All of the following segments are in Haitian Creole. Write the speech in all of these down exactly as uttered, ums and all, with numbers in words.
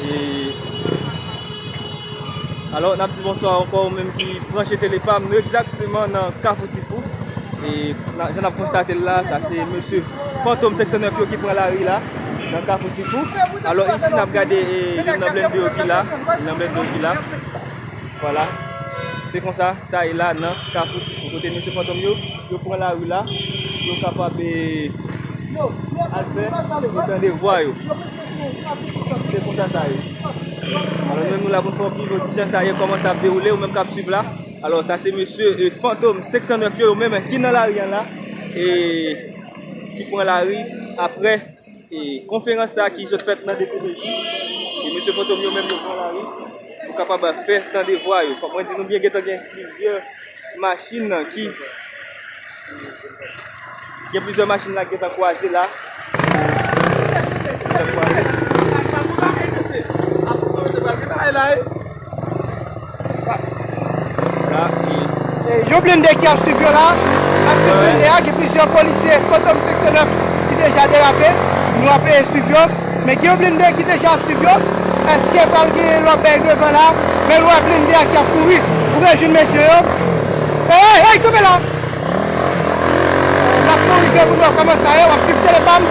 E, alò, n ap di bonswa ankò ou menm ki branche tele pa m. Nou egzakteman nan Kafou Tifou. E, na- jan n ap konstate l la, sa se mesye Fantom senk san nèf yo ki pran lari la, nan Kafou Tifou. Alò, isi, n ap gade, e, youn nan blende yo ki la. Youn nan blende yo ki la. Vwala. Se konsa, sa ye la nan Kafou Tifou. Kote mesye Fantom yo, yo pran lari la, yo kapab, e, al fè, yo tande vwa yo. Se konsa sa ye. Alò, nou menm nou la pou n fè w viv di jan sa ye, kòman sa ap dewoule, ou menm k ap swiv la. Alò, sa se mesye, e, Fantom senk san nèf yo, yo menm ki nan lari an la, e ki pran lari apre e, konferans sa ki sot fèt nan D P V J, e mesye Fantom yo menm yo pran lari pou kapab fè tande vwa yo. Fòk mwen di nou byen gentan gen plizyè machin ki, gen plizyè machin la ki gentan kwaze la. Gentan kwaze. La, e, e, yon blende ki ap swiv yo la, ap swiv blende a, gen plizyè polisye Fantom senk san nèf ki deja derape. Nou ap, e, swiv yo. Men gen yon blende ki deja ap swiv yo. Èske pral gen lòt bèy devan la? Men nou wè blende a ki ap kouri pou rejwenn mesye yo. Ey, ey, kanpe la! N ap kouri pou nou wè kòman sa ye. W ap swiv tele pa m.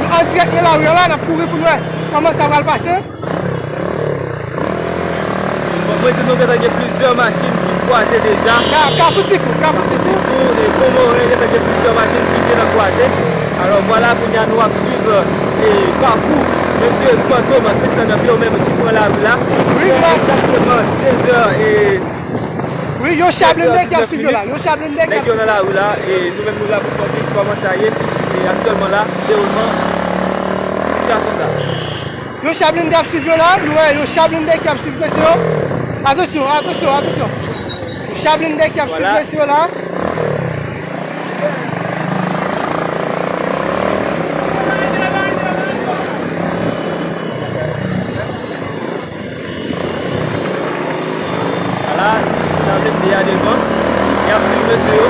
Nou an dirèk nan lari an la, n ap kouri pou nou wè kòman sa pral pase. Bon, mwen di nou gentan gen plizyè machin ki kwaze deja. Ka, Kafou Tifou, Kafou Tifou. Tifou e Komoren gentan gen plizyè machin ki te nan kwaze. Alò, vwala, kounye a nou ap swiv, e, Kafou, mesye Fantom senk san nèf yo menm ki pran lari la. Wi, egzakteman de zè e Wi, yon cha blende ki ap swiv yo la. Yon cha blende ki ap swiv yo nan lari la, e nou menm nou la pou fè viv kòman sa ye, e aktyèlman la, dewoulman sitiyasyon sa. Yon cha blende ap swiv yo la, nou wè yon cha blende ki ap swiv mesye yo. Atansyon, atansyon, atansyon. Yon cha blende ki ap swiv mesye yo la. Ala, sa vle di a devan. Y ap swiv mesye yo.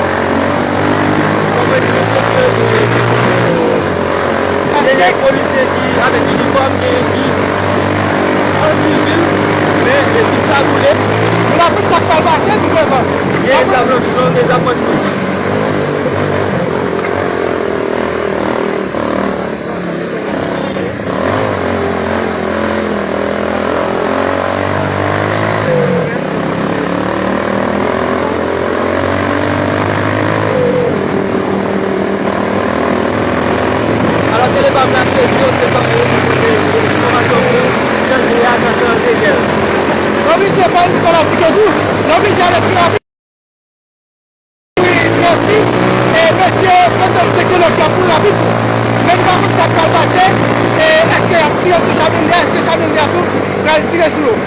Kòm mwen di nou, mesye yo, gen de polisye ki avèk inifòm, gen ki an sivil, men yo tout kagoule. Nou pa konn sa k pral pase tou devan. Gen zam nan men yo, gen zam nan men yo. Alò, se le bab la, se yo, se tankou, se enfòmasyon pou jan de a nan jan de gè. Oblije pa di pa la tike tou. Oblije ale pi rapid. Wi, trè vit. E mesye Fantom senk san nèf la pou rapid. Men nou pa konn sa k pral pase. E èske y ap tire sou cha blende a? Èske cha blende a tou pral tire sou yo? E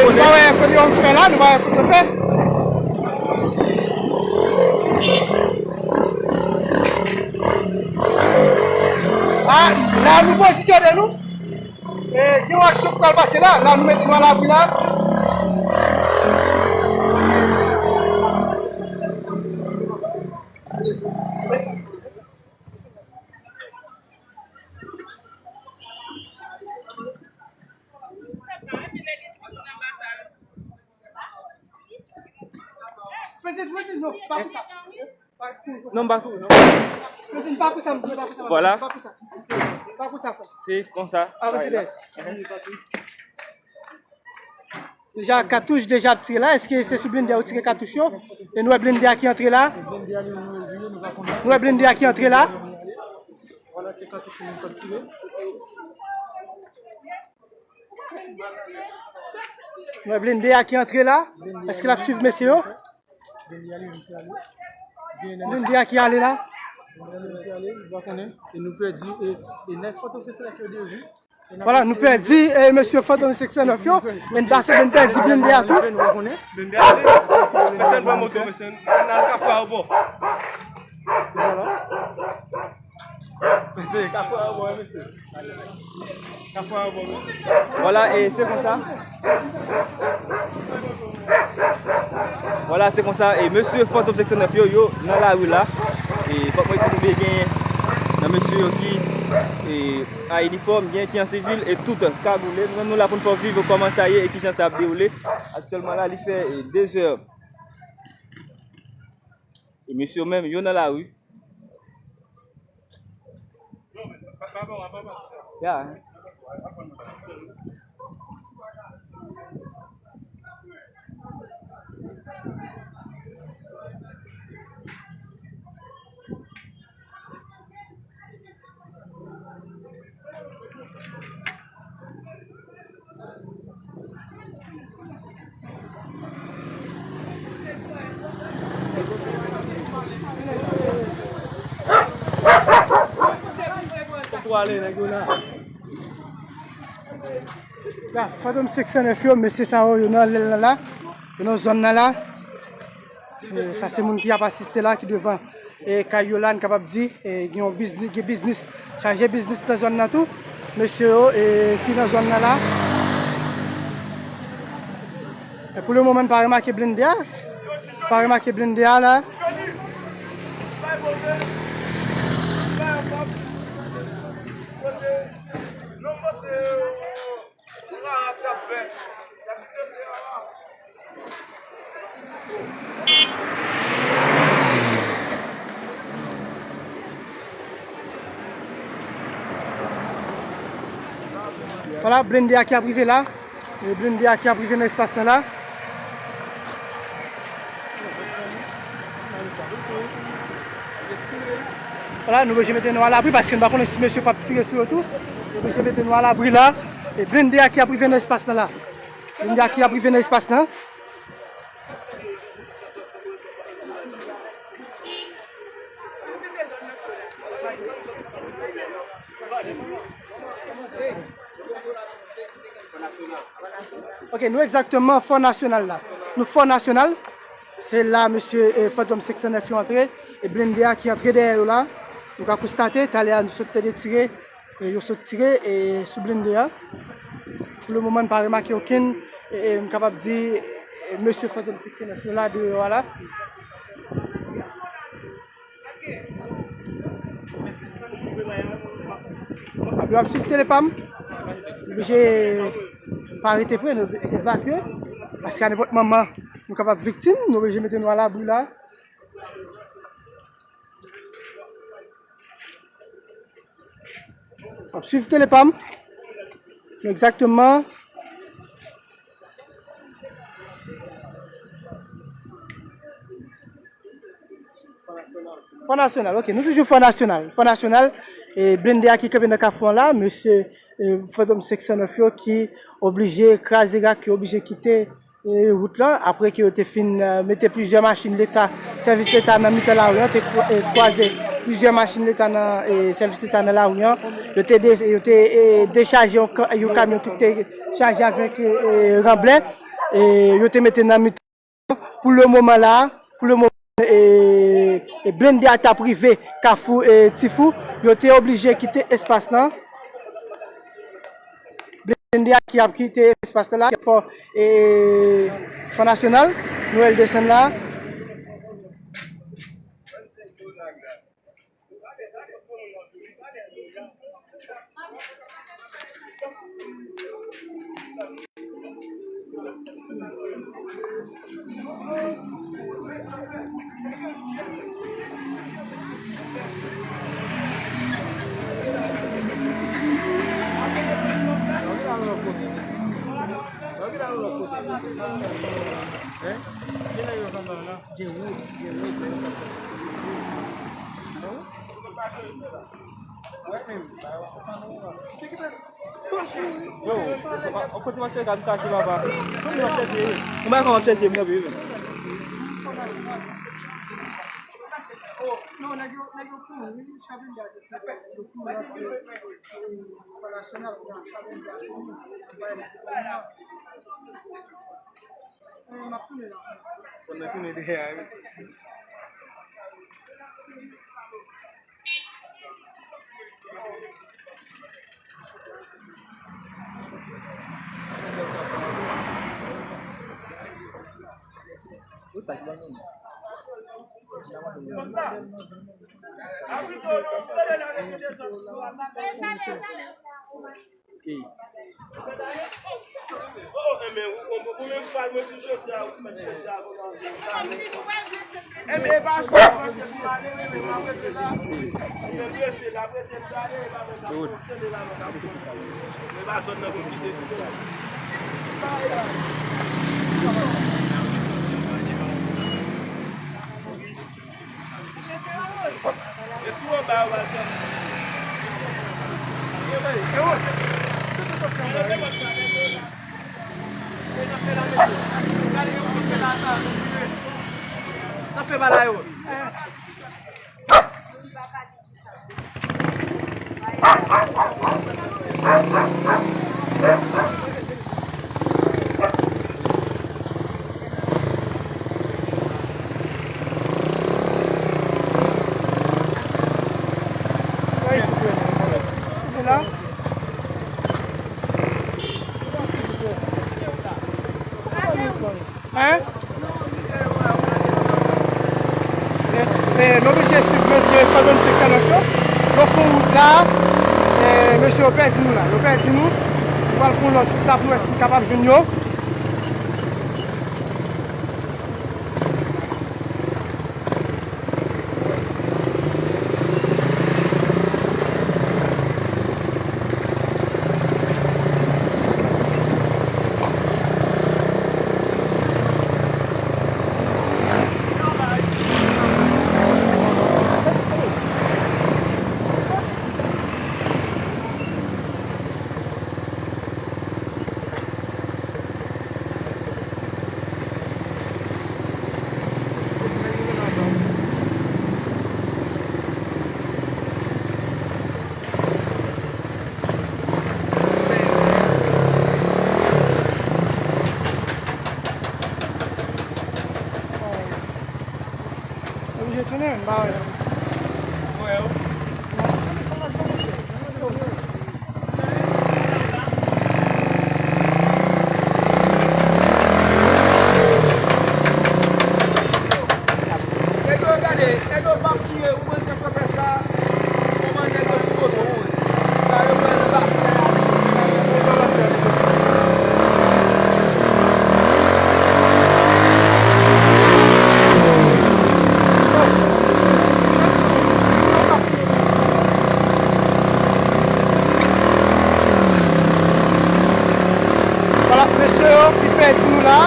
nou pa wè kote yo fè la, nou pa wè kote yo fè. A, la nou pozisyone nou. E, gen yon aksyon ki pral pase la. La, nou mete nou alabri la. Fè se dwe di non, pa pou sa. Non, m pa kou, non. Vwala. Se konsa. Deja, katouch deja ap tire la. Èske se sou blende a yo tire katouch yo? E nou wè blende a ki antre la. Nou wè blende a ki antre la. Nou wè blende a ki antre la. Èske l ap swiv mesye yo? Blende a ki ale la. E nou pèdi, e, e nèg Fantom senk san nèf yo deja. Vwala, nou pèdi, e, mesye Fantom senk san nèf yo, e n ta sanble n pèdi blende a tou. Mesye, n pran moto, mesye, n al Kafou Aewopò. Mesye, Kafou Aewopò, mesye. Kafou Aewopò, mesye. Vwala, e se konsa. Vwala, se konsa, e mesye Fantom senk san nèf yo, yo nan lari la. E fòk mwen di nou byen gen nan mesye yo ki, e, a inifòm, gen ki an sivil, e tout kagoule. Nou menm nou la pou n fè w viv kòman sa ye e kijan sa ap dewoule. Aktyèlman la, li fè, e, de zè. E mesye yo menm, yo nan lari. Ya. Ya, Fantom senk san nèf yo, mesye sa yo, yo nan lè l nan la, yo nan zòn nan la. E, sa se moun ki ap asiste la, ki devan, e, kay yo la, n kapab di, e, gen yon biznis, gen biznis, chaje biznis nan zòn nan tou. Mesye yo, e, ki nan zòn nan la. E pou le moman, n pa remake blende a. Pa remake blende a la. Vwala, blende a ki ap rive la. E blende a ki ap rive nan espas lan la. Vwala, nou oblije mete nou alabri paske nou pa konnen si mesye p ap tire sou yo tou. Nou oblije mete nou alabri la. E blende a ki ap rive nan espas lan la. Blende a ki ap rive nan espas lan. Ok, nou egzakteman Fò Nasyonal la. Nou Fò Nasyonal. Se la mesye, e, Fantom senk san nèf yo antre. E blende a ki antre dèyè yo la. Nou ka konstate, talè a nou sot te detire. E yo sot tire, e, sou blende a. Pou le moman, n pa remake okenn, e, e, m kapab di, e, mesye Fantom senk san nèf yo la deyò a la. Yo ap swiv tele pa m. Nou oblije pa rete pre, nou evakye. Paske a nenpòt moman, nou kapab viktim. Nou oblije mete nou alabri la. W ap swiv tele pa m. Egzakteman. Fò Nasyonal, ok. Nou toujou Fò Nasyonal. Fò Nasyonal, e blende a ki kanpe nan kafou an la, mesye, e, Fantom senk san nèf yo ki oblije kraze rak, ki oblije kite e, wout lan, apre ke yo te fin, e, mete plizyè machin leta, sèvis leta nan mitan lari an, te kwa-, e, kwaze plizyè machin leta nan, e, sèvis leta nan lari an. Yo te de-, yo te, e, dechaje yon ka-, yon kamyon ki te chaje avèk, e, e, ranblè. E, yo te mete nan mitan. Pou le moman la, pou le moman, e, e, blende a t ap rive Kafou, e, Tifou. Yo te oblije kite espas lan. Blende a ki ap kite espas la, ki ap fò, e, Fò Nasyonal, nou wè l desann la. Yo, kote w ap chèche, gad m kache, papa. Kote w ap chèche? Ou pa konn w ap chèche, m kanpe, wi. Non, nèg yo, nèg yo kouri, wi, Chavinda te kouri, yo kouri antre, e, Fò Nasyonal, kounye a Chavinda kouri, bay nèg yo kounye a. E, m ap tounen la. Fò n tounen dèyè a, wi. Hein? E, e, nou oblije swiv mesye Fantom Six Cent yo. Yo fè wout la, e, mesye yo pèdi nou la. Yo pèdi nou. Nou pral fè yon lòt wout la pou nou wè si nou kapab jwenn yo. Oblije tounen, m pa wè. Vwala, mesye yo ki pèdi nou la.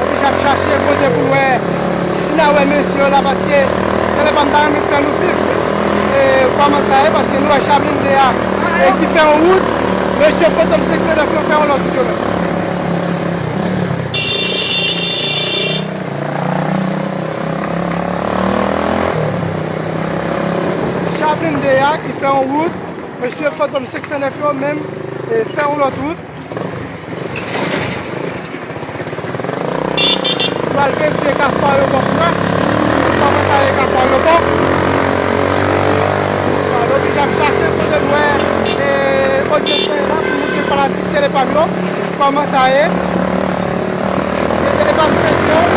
Epi n ap chache kote pou n wè si n a wè mesye yo la, paske se lè pa m ta renmen fè nou viv, e, kòman sa ye, paske nou wè Chablende a, e, ki fè yon wout, mesye Fantom Six Cent yo fè yon lòt wout yo menm. Chablende a ki fè yon wout, mesye Fantom Six Cent yo menm, e, fè yon lòt wout. Pral verifye Kafou Ayewopò pou wè kòman sa ye Kafou Ayewopò. Pral oblije ap chache kote n wè, e, odyans lan ye la pou montre fanatik Telepak yo kòman sa ye. Se Telepak Presyon.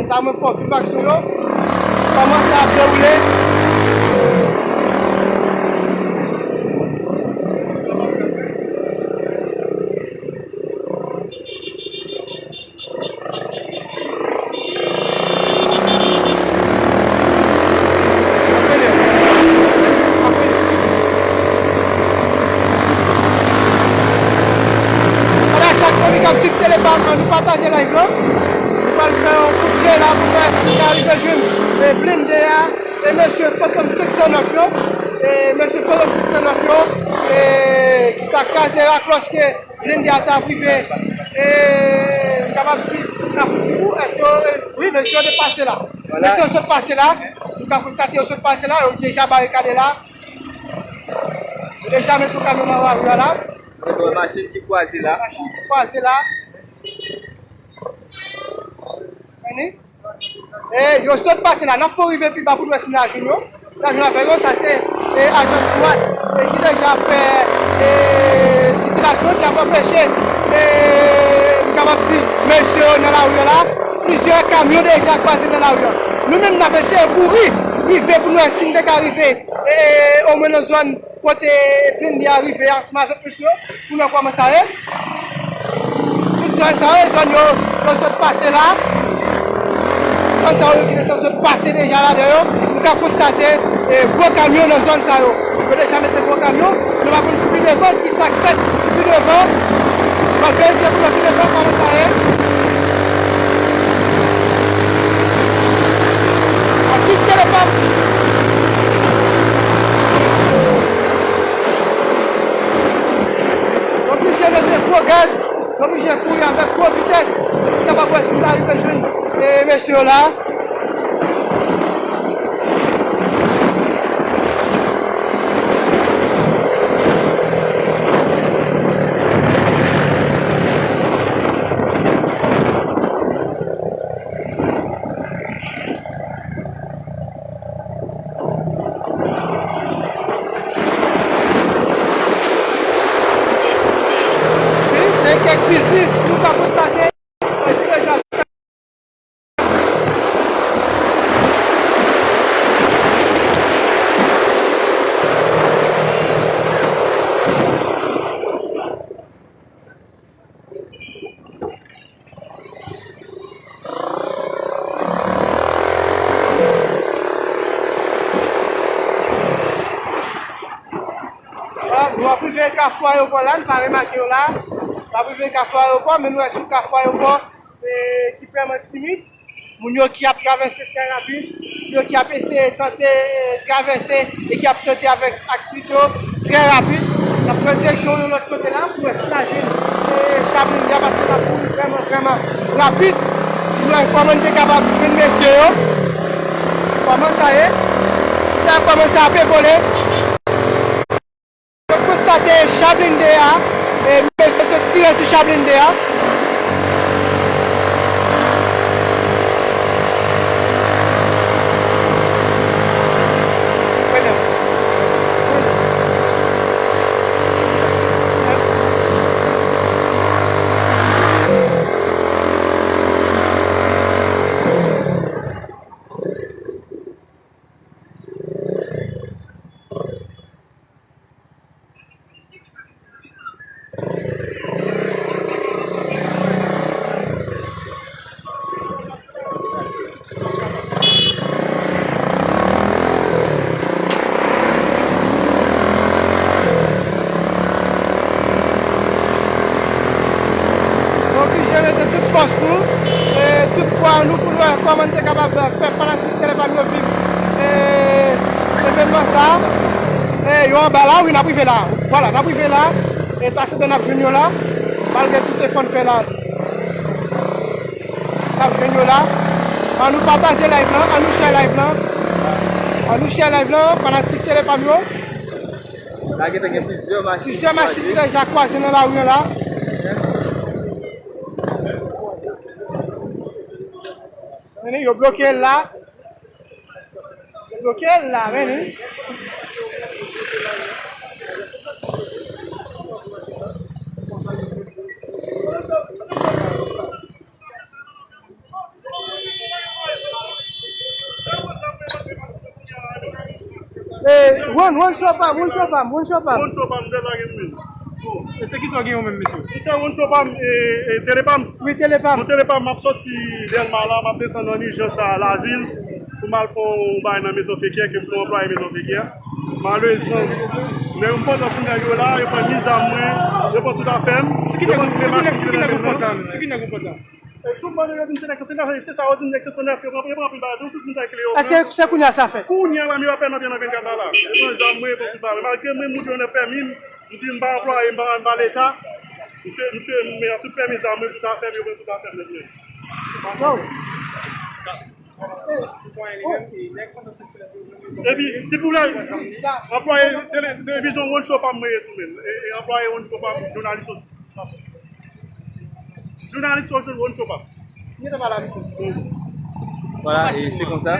Sa mwen fè w, tout aksyon yo kòmanse ap dewoule. Ala chak moun ki ap swiv Tele Pam, ann nou pataje live lan. Nou pral fè yon kout je la pou wè si nou ka rive jwenn, e, blende a, e mesye Fantom senk san nèf yo, e mesye Fantom senk san nèf yo, e ki ta kraze la klòske blende a ta rive, e m kapab di, ta fouti kou, èske yo, wi, mesye yo te pase la. Vwala. Mesye yo sot pase la, nou ka konstate yo sot pase la, yo deja barikade la. Yo deja mete yon kamyon nan lari a la. Gen yon machin ki kwaze la. Machin ki kwaze la. Tande? E yo sot pase la, n ap fè w rive pi ba pou n wè si n a jwenn yo. N a jwenn avèk yo, sa se, e, ajan swat, e, ki deja fè, e, sikilasyon, ki ap anpeche, e, m kapab di, mesye yo nan lari a la. Plizyè kamyon deja kwaze nan lari a. Nou menm, n ap eseye kouri, rive pou n wè si n te ka rive, e, omwen nan zòn kote blende a rive ansanm avèk mesye yo, pou nou wè kòman sa ye. Tout zòn sa yo, zòn yo, yo sot pase la. Zòn sa yo ki deja sot pase deja ladan yo. Nou ka konstate, e, gwo kamyon nan zòn sa yo. Yo deja mete gwo kamyon. Nou pa konn pi devan ki sa k fèt pi devan. N ap verifye pou nou pi devan kòman sa ye. Ak tout telefòn. Yo blije mete gwo gaz, yo blije kouri avèk gwo vitès pou kapab wè si yo ta rive jwenn, e, mesye yo la. Wi, gen kèk biznis nou ka konstate, e, ki deja Bon, nou ap rive kafou ayewopò la, nou pa remake yo la. Nou ap rive kafou ayewopò, men nou wè sou kafou ayewopò, e, ki vrèman timid. Moun yo ki ap travèse trè rapid, moun yo ki ap eseye tante, e, travèse e ki ap tante avèk ak pito trè rapid. N ap pran direksyon yon lòt kote la pou wè si n a jwenn, e, sa blende a, paske l ap kouri vrèman, vrèman rapid. Nou wè kòman n te kapab jwenn mesye yo. Kòman sa ye? Sa kòmanse ap evole. Yo konstate cha blende a, e mesye sot tire sou cha blende a. Nou oblije mete tout fòs nou, e, tout pwa nou pou nou wè kòman n te kapab fè fanatik Tele Pam yo viv, e, evènman sa a. E, yo anba la, wi, n ap rive la. Vwala, n ap rive la. E, ta se n ap jwenn yo la. Malgre tout efò n fè la, n ap jwenn yo la. Ann nou pataje live lan, ann nou share live lan. Ann nou share live lan, fanatik Tele Pam yo. La gentan gen plizyè machin. Plizyè machin ki deja kwaze nan lari an la. Men yo bloke l la. Yo bloke l la, men. One, one show pa m, one show pa m, one show pa m. One show pa m, Dèlma gen moun. E se ki sa w gen yo menm, mesye? Mwen se one show pa m, e, e, Telepam. Wi, Telepam. Mwen Telepam, m ap soti Dèlma la, m ap desann an ijans a lavil pou m al pran yon bagay nan Mezon Fekè, ke m se yon anplwaye Mezon Fekè. Malerezman, lè yo m pandan pou nèg yo la, yo pran ni zam mwen, yo pran tout afè m. Yo pran tout machin ki nan men m nan. Sou ki nèg ou pran zam? E sou mwen yo di m se nèg senk san nèf, se sa yo di m nèg senk san nèf, yo pran, yo pran anpil bagay, tout moun sa kle yo pran. Èske se kounye a sa fèt? Kounye a la, m yo apèn antre nan venkat la la. Yo pran zam mwen, yo pran tout bagay. Malgre mwen, moun yo nan pèmi m, m di m pa anplwaye, m pa, m pa leta. Misye, misye, m met tout pèmi zam mwen, tout afè m, yo pran tout afè m nèt nèt. Yo. Epi, silvouplè, anplwaye tele-, televizyon One Show pa m mwen ye tou menm. E, e anplwaye One Show pa m, jounalis osi. Jounalis One Show pa m. Vwala, e se konsa.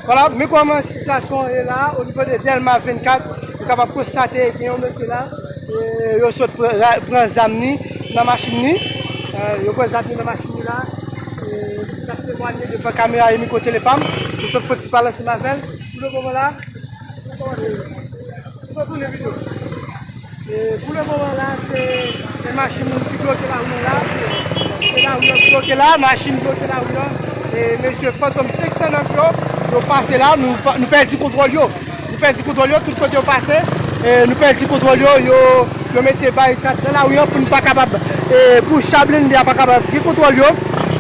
Vwala, men kòman sitiyasyon an ye la, o nivo de Dèlma vennkat, nou kapab konstate, gen yon mesye la, e, yo sot pran, ra-, pran zam ni nan machin ni. E, yo pran zam ni nan machin ni la. E, n ap temwanye devan kamera e mikwo Telepam. Yo sot fè ti pale ansanm avè l. Pou le moman la, nou kòmanse. Nou kòmanse videyo. E, pou le moman la, se, se machin ki bloke lari an la. Se lari an ki bloke la, machin bloke lari an. E mesye Fantom senk san nèf yo, yo pase la, nou pa, nou pèdi kontwòl yo. Nou pèdi kontwòl yo, tout kote yo pase, e nou pèdi kontwòl yo, yo, yo mete barikad nan lari an pou nou pa kapab, e pou cha blende a pa kapab gen kontwòl yo.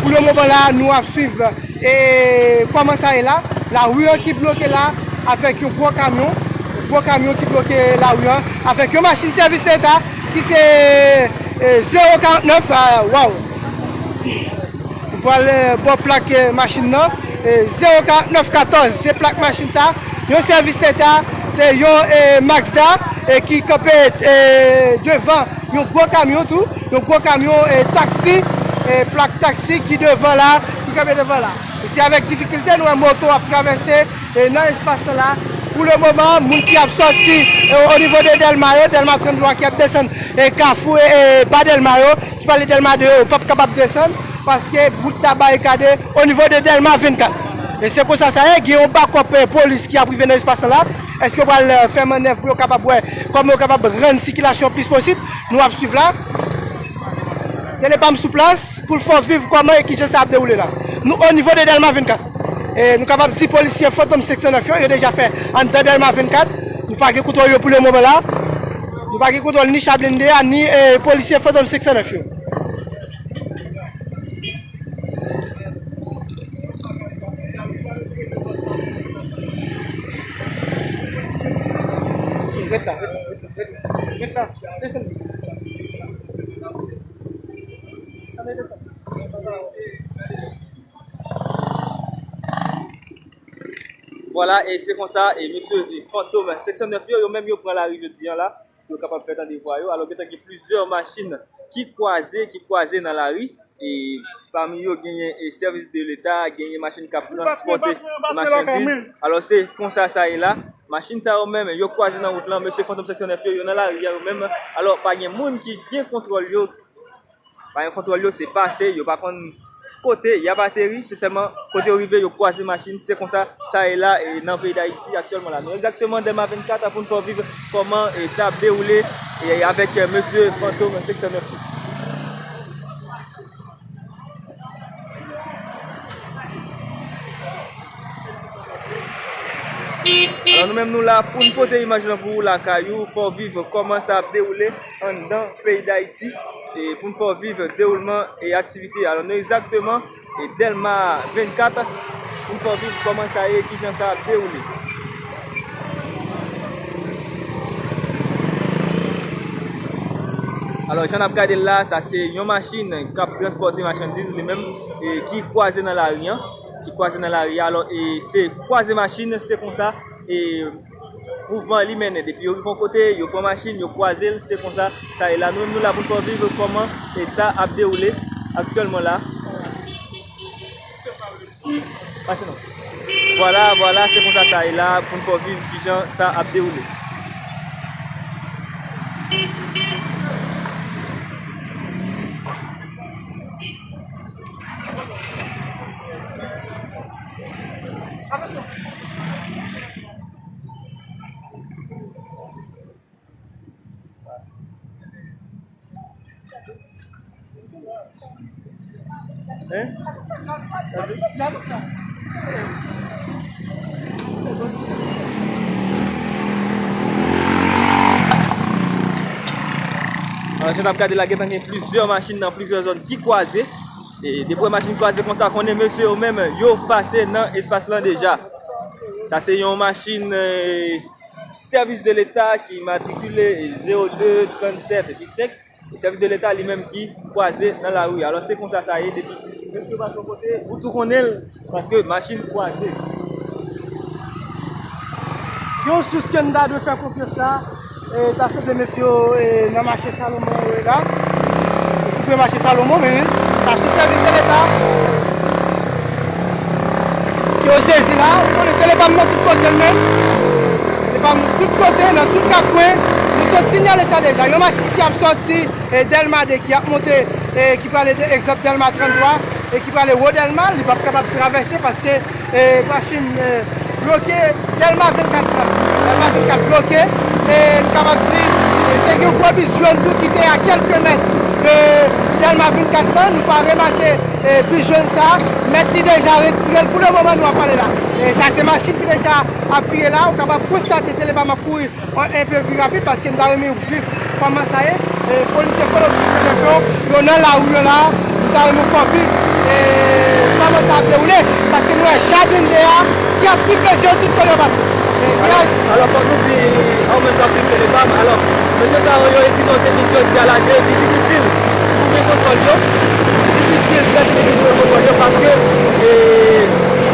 Pou le moman la, nou ap swiv e kòman sa ye la, lari an ki bloke la, avèk yon gwo kamyon, gwo kamyon ki bloke lari an, avèk yon machin sèvis leta ki se, e, zewo karant nèf, a, waw. M pral, e, bò plak, e, machin nan, e, zewo karant nèf katòz, se plak machin sa, yon sèvis leta, se yon, e, Mazda, e, ki kanpe, e, devan yon gwo kamyon tou, yon gwo kamyon, e, taksi, e, plak taksi ki devan la, ki kanpe devan la. E se avèk difikilte nou wè moto ap travèse, e, nan espas lan la. Pou le moman, moun ki ap sòti, e, o nivo de Dèlma yo, Dèlma trannde twa ki ap desann, e, Kafou, e, e, ba Dèlma yo, ki pale Dèlma de yo, yo p ap kapab desann, paske wout la barikade o nivo de Dèlma vennkat. E se konsa sa ye, gen yon bakòp, e, polis ki ap rive nan espas lan la. Èske yo pral, e, fè mannèv pou yo kapab wè kòman yo kapab rann sikilasyon plis posib? Nou ap swiv la. Telepam sou plas pou l fè w viv kòman e kijan sa ap dewoule la. Nou o nivo de Dèlma vennkat. E nou kapab di polisye Fantom senk san nèf yo, yo deja fè anndan Dèlma vennkat. Nou pa gen kontwòl yo pou le moman la. Nou pa gen kontwòl ni cha blende a, ni, e, polisye Fantom senk san nèf yo. Ret la, ret la, ret la, ret la. Desann. Vwala, e se konsa, e mesye, e Fantom senk san nèf yo, yo menm yo pran lari jodi a la, pou yo kapab fè tande vwa yo. Alò, gentan gen plizyè machin ki kwaze, ki kwaze nan lari. E pami yo, genyen, e sèvis de leta, genyen machin k ap transpòte machandiz. Alò, se konsa sa ye la. Machin sa yo menm, yo kwaze nan wout lan. Mesye Fantom senk san nèf yo, yo nan lari a yo menm. Alò, pa gen moun ki gen kontwòl yo. Pa gen kontwòl yo, se pase, yo pa konn kote y ap ateri, se sèlman kote yo rive, yo kwaze machin, se konsa sa ye la, e nan peyi Dayiti aktyèlman la. Nou egzakteman Dèlma vennkat pou n fè w viv kòman, e, sa ap dewoule. E avèk, euh, mesye Fantom senk san nèf. Alò, nou menm, nou la pou n pote imaj lan pou ou lakay ou, fè w viv kòman sa ap dewoule anndan peyi Dayiti, e pou n fè w viv dewoulman e aktivite. Alò, nou egzakteman e Dèlma vennkat, pou n fè w viv kòman sa ye, kijan sa ap dewoule. Alò, jan n ap gade l la, sa se yon machin k ap transpòte machandiz li menm, e ki kwaze nan lari an, ki kwaze nan lari a. Alò, e se kwaze machin, se konsa, e mouvman li mennen. Depi yo rive yon kote, yo pran machin, yo kwaze l, se konsa sa ye la. Nou menm, nou la pou n fè w viv kòman e sa ap dewoule aktyèlman la. Pase non. Vwala, vwala, se konsa sa ye la, pou n fè w viv kijan sa ap dewoule. Hein? Alò, jan n ap gade la, gentan gen plizyè machin nan plizyè zòn ki kwaze. E depi w wè machin kwaze konsa, konnen mesye yo menm, yo pase nan espas lan deja. Sa se yon machin, eh, Sèvis de Leta ki matrikile zewo de trannsèt epi senk. E Sèvis de Leta li menm ki kwaze nan lari. Alò, se konsa sa ye, depi mesye yo pase yon kote, ou tou konnen l, paske machin kwaze. Yon sous ke n ta dwe fè konfyans la, e ta sanble mesye yo, e nan mache Salomon yo ye la. Koupe mache Salomon, men sa sou Sèvis de Leta. Ke yo sezi la, ou konnen Telebam nan tout kote l menm. Telebam tout kote, nan tout kat kwen. Nou sot sinyale sa deja. Yon machin ki ap sòti, e, Dèlma de, ki ap monte, e, ki prale de egzanp Dèlma tranntwa, e ki prale wo Dèlma, li p ap kapab travèse paske, e, machin, e, bloke Dèlma vennkat la. Dèlma vennkat bloke, e, nou kapab di, e, te gen yon gwo bis jòn tou ki te a kèlke mèt de Dèlma vennkat la, nou pa remake, e, bis jòn sa, mèt li deja retire l pou le moman nou ap pale la. E sa se machin ki deja ap vire la, ou kapab konstate Telebam ap kouri enpe pi rapid, paske m ta renmen viv kòman sa ye. E, polisye kolonbyen yo, yo nan lari yo la, m ta renmen fè w viv, e, kòman sa ap dewoule, paske nou wè cha blende a ki ap siveye yo tout kote yo pase. E, alò, alò, fòk nou di, an menm tan, Telebam, alò, mesye sa yo, yo estimé se vin jodi a la, ki difisil pou gen kontwòl yo, difisil trè difisil pou gen kontwòl yo, paske, e,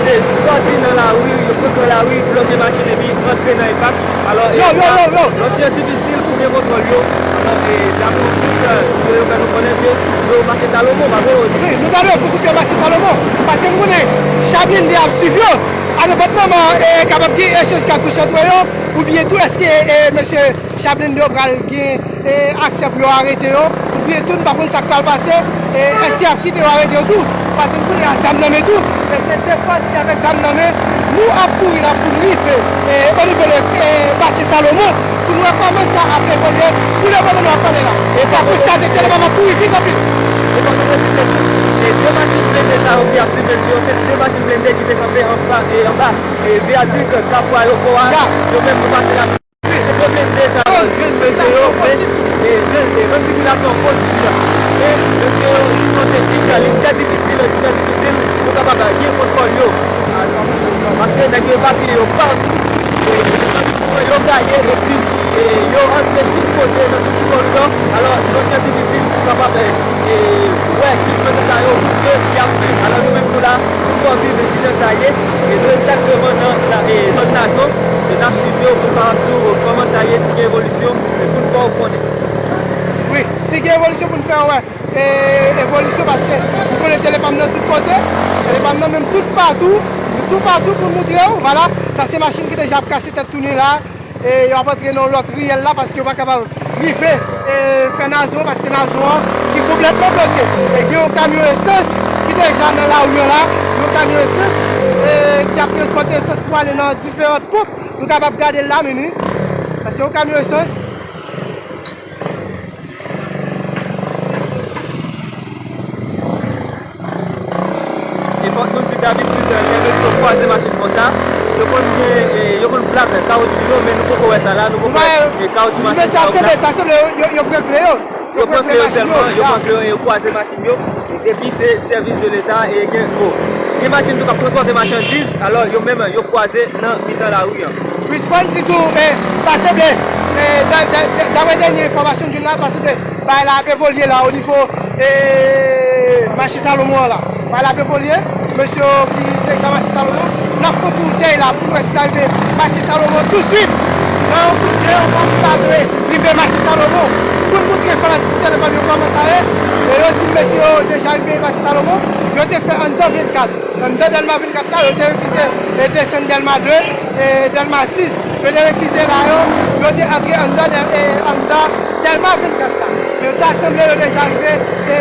se sòti nan lari, yo pran lari, bloke machin epi rantre nan enpak. Alò, e, yo, yo, yo, yo. Lòske difisil pou gen kontwòl yo. Alò, e, daprè tout, e, yo, yo fè nou konnen ke yo mache Salomon, pa vre, Rodi? Wi, nou tande yo pou koupe mache Salomon. Paske nou konnen cha blende ap swiv yo. A nenpòt moman, e, kapab gen echanj katouch ant yo, oubyen tou, èske, e, mesye cha blende yo pral gen, e, aksè pou yo arete yo, oubyen tou, nou pa konn sa k pral pase, e, èske y ap kite yo arete yo tou, paske nou konnen y a zam nan men tou, e se defans ki avèk zam nan men, nou ap kouri la pou n rive, e, o nivo de, e, mache Salomon, pou n wè kòman sa ap evolye, pou le moman nou ap pale la. E sa konstate Telebam ap kouri vit anpil. E fòk nou presize tou, e de machin blende sa yo ki ap siveye yo, se de machin blende ki te kanpe anba, e anba, e viyadik Kafou Ayewopò a, yo menm nou pase la. Wi, se premye de sa yo jwenn mesye yo, men, e, jwenn, e, jwenn sikilasyon pozitif. Men mesye yo, li sanse li trè difisil, li trè difisil pou kapab gen kontwòl yo. Paske nèg yo evakiye yo patou. E, yo gaye epi, e, yo antre tout kote, nan tout koridò. Alò, li trè difisil pou kapab, e, e, wè ki kote sa yo ye, ki ap fè. Alò, nou menm nou la, nou fè w viv kijan sa ye, e nou egzakteman nan, nan, e, zòn Nazon, e n ap swiv yo pou n kapab di w kòman sa ye, si gen evolisyon, e pou n fè w konnen. Wi, si gen evolisyon pou n fè w wè, e, evolisyon, paske nou konnen Telebam nan tout kote, Telebam nan menm tout patou, nou tou patou pou n moutre w, vwala, sa se machin ki deja ap kase tèt tounen la, e yo ap antre nan yon lòt riyèl la paske yo pa kapab rive, e, fè Nazon, paske Nazon an ki konplètman bloke. E gen yon kamyon esans ki deja nan lari an la, yon kamyon esans, e, ki ap transpòte esans pou ale nan diferan ponp. Nou kapab gade l la, men wi. Sa se yon kamyon esans. Dabitid, lè mesye yo kwaze machin konsa, yo konn gen, e, yo konn blak kawotchou yo, men nou poko wè sa la, nou poko wè, e, kawotchou machin sa yo blak. Yo pran kle yo sèlman, yo, yo, yo pran kle yo. Yo pran kle yo sèlman, yo pran kle yo e yo kwaze machin yo. Epi se sèvis de Leta e gen, bon, gen machin tou k ap transpòte machandiz, alò yo menm yo kwaze nan mitan lari an. Wi, fò n di tou, e, ta sanble, e, da-, da-, da-, daprè dènye enfòmasyon n jwenn la, ta sanble bagay la ap evolye la o nivo, e, mache Salomon an la. Bagay la ap evolye, mesye yo ki deja mache Salomon, n ap pran pou dèy la pou n wè si n arive mache Salomon touswit. Nan yon kout je, yon kout je, rive mache Salomon. Pou n montre fanatik Tèlè Pam yo kòman sa ye. E yo di mesye yo deja rive mache Salomon. Yo te fè anndan vennkat. Anndan Dèlma vennkat la, yo te refize, e, desann Dèlma de, e, Dèlma sis. Yo te refize la yo, yo te antre anndan Dèl-, e, anndan Dèlma vennkat la. Yo ta sanble yo deja rive, e,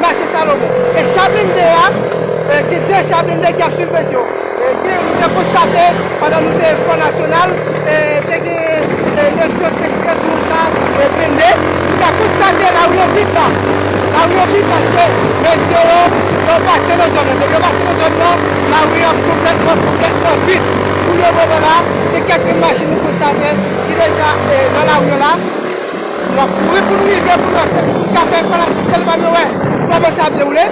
mache Salomon. E cha blende a, e, gen de cha blende ki ap swiv mesye yo. E, gen, nou te konstate, pandan nou te Fò Nasyonal, e, te gen, e, mesye yo te gen tou sa, e, blende. Nou te konstate lari an vid la. Lari an vid paske mesye yo, yo pase nan zòn nan. Depi yo pase nan zòn nan, lari an konplètman, konplètman vid. Pou le moman la, se kèk grenn machin nou konstate ki deja, e, nan lari an la. Nou ap kouri pou nou rive, pou nou fè, pou nou ka fè fanatik Tèlè Pam yo wè kòman sa ap dewoule.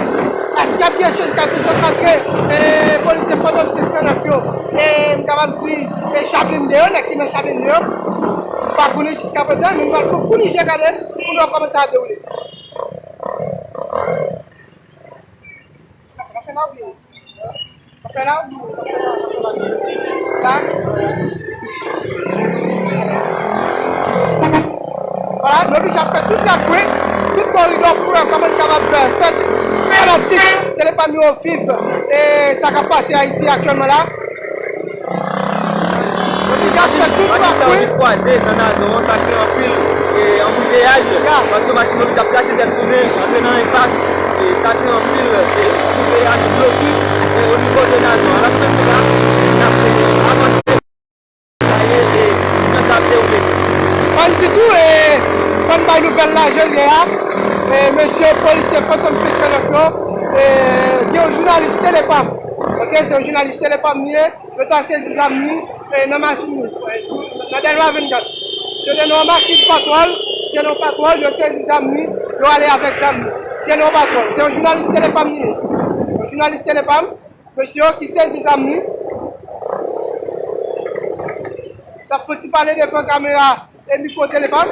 Èske y ap gen echanj kat tou sòt antre, e, polisye Fantòm senk san nèf yo, e, m kapab di, e, cha blende yo, nèg ki nan cha blende yo? M pa konnen jiskaprezan, men nou pral kouri je gade pou nou wè kòman sa ap dewoule. Vwala, nou oblije ap fè tout lagwen, tout koridò pou wè kòman n kapab fè, fè fanatik Tèlè Pam yo viv, e, sa k ap pase Ayiti aktyèlman la. Yo te ap fè tout machin sa yo ki kwaze nan Nazon an, sa kreye anpil, e, anbouteyaj, paske machin yo ki t ap plase tèt tounen, antre nan enpas, e, sa kreye anpil, e, anbouteyaj, blokis, e, o nivo de Nazon an. Alò, se sa, n ap avanse, sa ye, e, jan sa ap dewoule. Fò n di tou, e, fò n bay nouvèl la, jodi a, e, mesye polisye Fantòm senk san nèf yo, e, gen yon jounalis Tèlè Pam, oke, se yon jounalis Tèlè Pam li ye, yo ta sezi zam li, e, nan machin li, e, nan Dèlma vennkat. Se te nan yon machin patwòl, se nan yon patwòl, yo sezi zam li, yo ale avèk zam li. Se nan yon patwòl. Se yon jounalis Tèlè Pam li ye. Yon jounalis Tèlè Pam, mesye yo ki sezi zam li. L ap fè ti pale devan kamera e mikwo Tèlè Pam.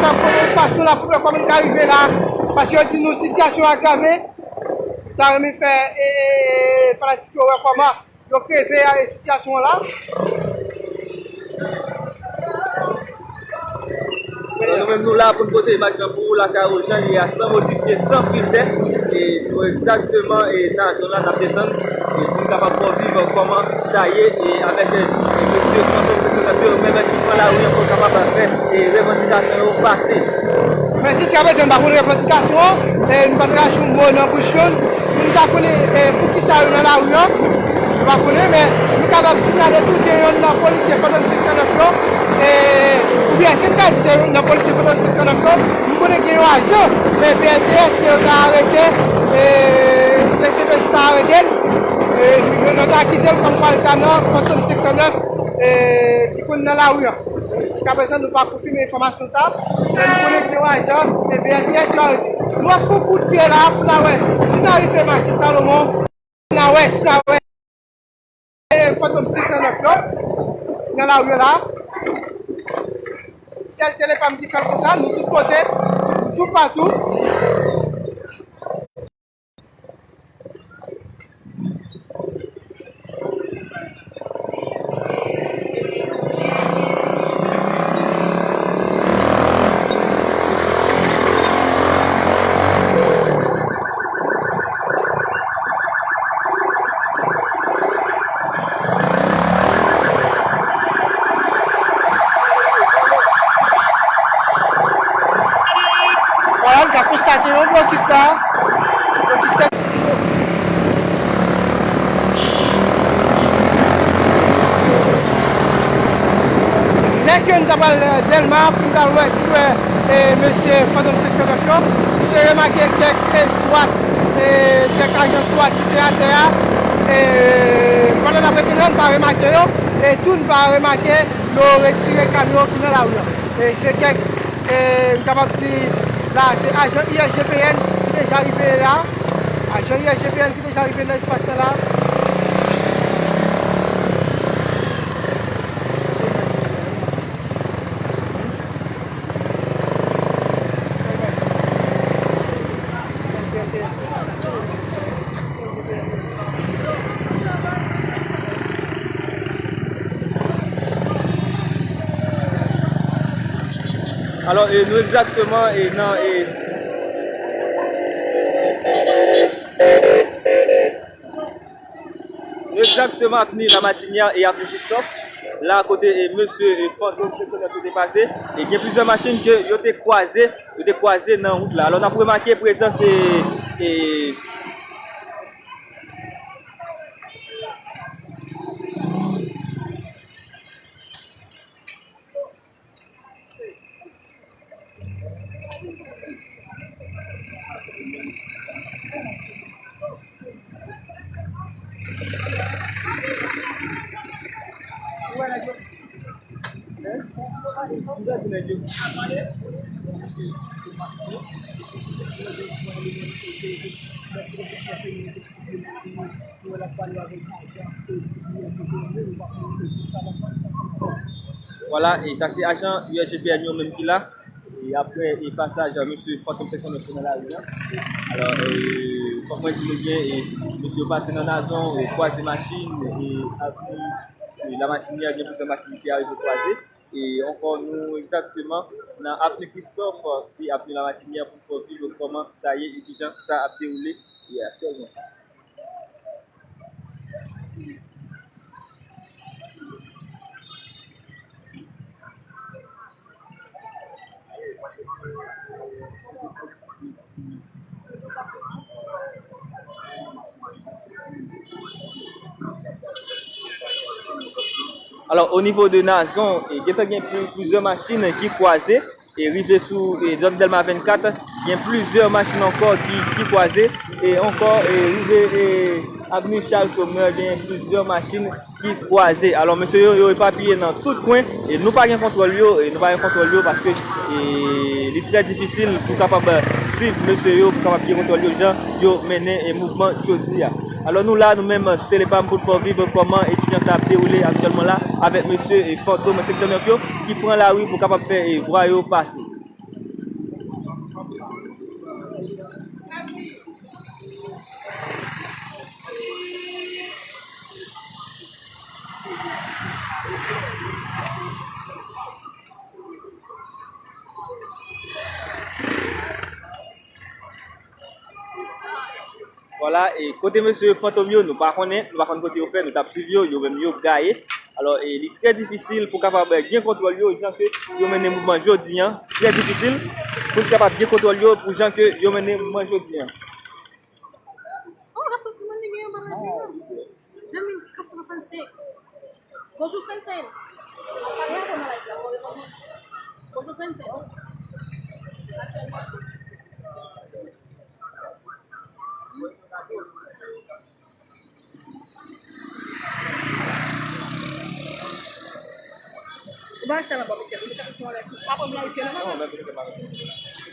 N ap konnen fason la pou wè kòman l ka rive la. Paske yo di nou sitiyasyon an agrave. Sa renmen fè, e, e, e, fanatik yo wè kòman yo kreve a sitiyasyon an la. Bon, nou menm nou la pou n pote imaj lan pou ou lakay ou, jan li ye a, san modifye, san filtè. E nou egzakteman, e, nan zòn la n ap desann, e pou n kapab fè w viv kòman sa ye, e avèk, e, mesye Fantòm senk san nèf yo menm ki pran lari an pou yo kapab fè, e, revandikasyon yo pase. Men jiskaprezan, n pa konn revandikasyon, e nou pa t rache yon mo nan bouch youn. Pou nou ta konnen, e, poukisa yo nan lari an, nou pa konnen, men nou kapab siyale tou gen yonn nan polisye Fantòm senk san nèf yo, e, oubyen se ta di se yonn nan polisye Fantòm senk san nèf yo, nou konnen gen yon ajan, e, P N T S ke yo ta arete, e, D C P J ta arete l, e, yo, yo ta akize l kòmkwa l ta nan Fantòm senk san nèf, e, ki konn nan lari an. Jiskaprezan, nou pa konfime enfòmasyon sa, men nou konnen gen yon ajan, e, P N T S yo arete. Nou ap pran kout pye la pou n a wè si n a rive mache Salomon, n a wè si n a wè, e, Fantòm senk san nèf yo nan lari yo la. Sèl Tèlè Pam ki fè l konsa, nou tout kote, toupatou. Vwala, n ka konstate yon blokis la. Blokis tèt. Lè ke n ta pral, e, Dèlma pou n ta wè si wè, e, mesye Fantòm senk san nèf yo, nou te remake kèk eswat E, kèk ajan SWAT ki te atè a, e, pandan n ap retounen, n pa remake yo, e tou n pa remake yo retire kamyon ki nan lari a. E se kèk, e, m kapab di, la, se ajan I S G P N ki deja rive la. Ajan I S G P N ki deja rive nan espas la. Alò, e, nou egzakteman, e, nan, e, nou egzakteman avni Lamatinière e avni Christophe, la kote, e, mesye, e, Fantom Seksyon nèf yo te pase, e gen plizyè machin ke yo te kwaze, yo te kwaze nan wout la. Alò, n ap remake prezans, e, e, Vwala, e sa se ajan U S G P N yo menm ki la. E apre, e pasaj, e, mesye Fantom Seksyon nèf nan lari a. Alò, e, fòk mwen di nou byen, e, mesye yo pase nan Nazon, e, kwaze machin, e, avni, e, Lamatinière, gen plizyè machin ki arive kwaze. E ankò, nou egzakteman nan avni Christophe, e avni Lamatinière pou n fè w viv kòman sa ye e kijan sa ap dewoule, e aktyèlman. Alò, o nivo de Nazon, e, gentan gen pli-, plizyè machin ki kwaze, e rive sou, e, zòn Dèlma vennkat, gen plizyè machin ankò ki, ki kwaze, e ankò, e rive, e, avni Charles Sommer, gen plizyè machin ki kwaze. Alò, mesye yo, yo epapiye nan tout kwen, e nou pa gen kontwòl yo, e nou pa gen kontwòl yo paske, e, li trè difisil pou kapab swiv mesye yo, pou kapab gen kontwòl yo, jan yo mennen, e, mouvman jodi a. Alò, nou la, nou menm, sou Telepam, pou n fè w viv kòman etidyan sa ap dewoule aktyèlman la, avèk mesye, e, Fantom Seksyon nèf yo, ki pran lari pou kapab fè, e, vwa yo pase. Vwala, e kote mesye Fantom yo, nou pa konnen, nou pa konn kote yo fè, nou t ap swiv yo, yo menm yo gaye. Alò, e li trè difisil pou kapab, e, gen kontwòl yo, jan ke yo mennen mouvman jodi a. Trè difisil pou n kapab gen kontwòl yo, pou jan ke yo mennen mouvman jodi a. Oh, la, pou moun li gen yon bagay devan. Deux mille quatre cent soixante-cinq. Bonjou, Francine. Mwen abone nan live la, mwen abone. Bonjou, Francine. Aktyèlman. Ou pa rete la, pa rete la. Ou pa pran live la, non?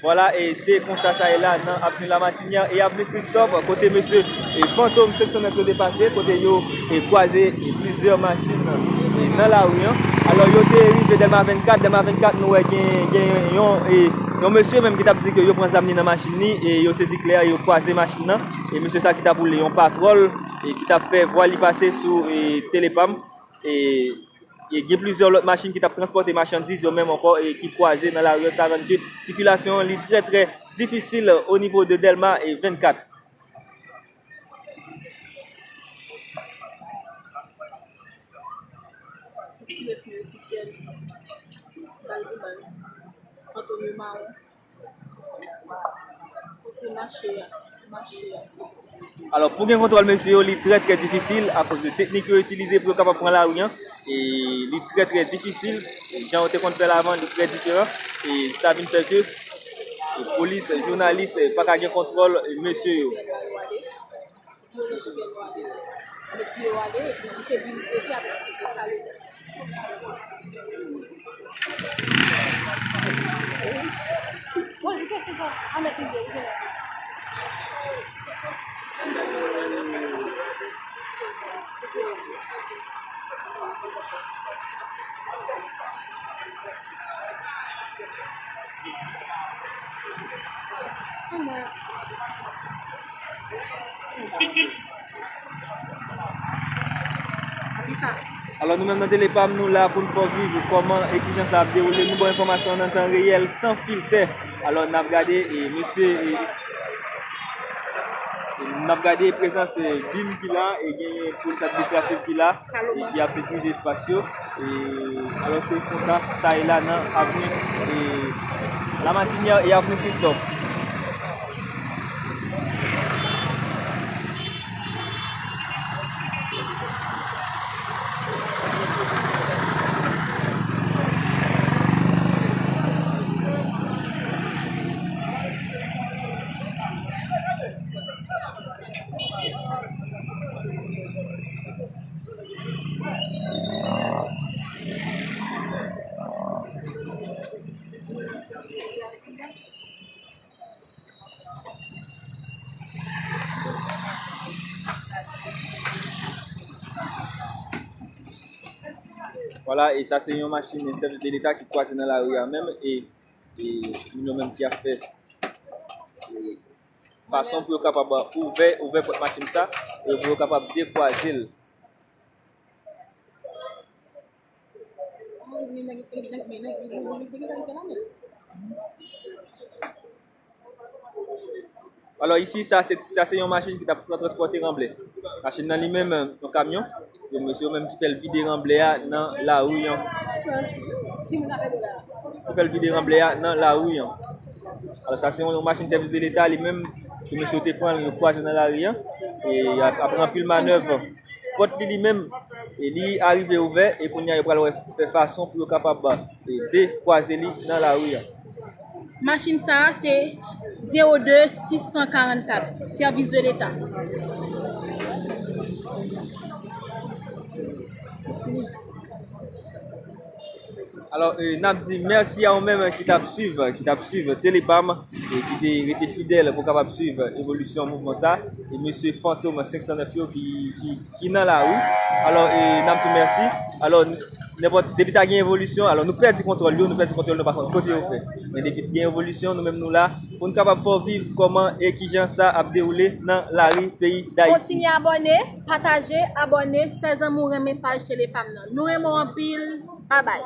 Vwala, e se konsa sa ye la nan avni Lamatinière e avni Christophe, kote mesye, e, Fantom Seksyon nèf yo te pase, kote yo, e, kwaze, e, plizyè machin, e, nan lari a. Alò, yo te rive Dèlma vennkat, Dèlma vennkat, nou wè gen, gen yon, e, yon mesye menm ki t ap di ke yo pran zam li nan machin li, e yo sezi klè, yo kwaze machin nan, e mesye sa ki t ap woule yon patwòl, e ki t ap fè vwa li pase sou, e, Telepam, e, e gen plizyè lòt machin ki t ap transpòte machandiz yo menm ankò, e ki kwaze nan lari a, sa rann ke sikilasyon an li trè, trè difisil o nivo de Dèlma e vennkat. Ti mesye ofisyèl, bal pou bal. Fantom yo mawon. Kote mache a? Mache a. Alò, pou gen kontwòl mesye yo, li trè, trè difisil akoz de teknik yo itilize pou yo kapab pran lari a. E li trè, trè difisil. E jan yo te konn fè l avan, li trè diferan. E sa vin fè ke, e polis, jounalis, e pa ka gen kontwòl, e mesye yo. Alò, nou menm nan Telepam, nou la pou n fè w viv kòman e kijan sa ap dewoule. Nou ba w enfòmasyon an an tan reyèl, san filtè. Alò, n ap gade, e, mesye, e, n ap gade prezans, e, bim ki la, e genyen polis administratif ki la, e ki ap sekirize espas yo. E, alò, se konsa sa ye la nan avni, e, Lamatinière e avni Christophe. Vwala, e sa se yon machin sèvis de leta ki kwaze nan lari a menm, e, e moun yo menm ki ap fè, e, fason pou yo kapab ouvè, ouvè pòt machin sa, e pou yo kapab dekwaze l. Alò, isi, sa se, sa se yon machin ki t ap pran transpòte ranblè. Machin nan li menm, yon kamyon. Yo, mesye yo menm ki fè l vide ranblè a nan lari an. Ki fè l vide ranblè a nan lari an. Alò, sa se yon, yon machin sèvis de leta, li menm, ke mesye yo te pran, yo kwaze nan lari an. E ap, ap ranpil manèv. Pòt li, li menm, e li arive ouvè, e kounye a, yo pral wè, fè fason pou yo kapab, e, dekwaze li nan lari a. Machin sa a, se zewo de sis san karannkat, sèvis de leta. Alò, e, n ap di mèsi a ou menm ki t ap swiv, ki t ap swiv Telepam, e ki te rete fidèl pou kapab swiv evolisyon mouvman sa. E mesye Fantom senk san nèf yo ki, ki, ki nan lari. Alò, e, n ap di mèsi. Alò, nenpòt, depi ta gen evolisyon, alò, nou pèdi kontwòl yo, nou pèdi kontwòl, nou pa konn kote yo fè. Men depi gen evolisyon, nou menm nou la, pou n kapab fè w viv kòman e kijan sa ap dewoule nan lari peyi Dayiti. Kontinye abòne, pataje, abòne, fè zanmi w renmen paj Telepam nan. Nou renmen w anpil. Babay.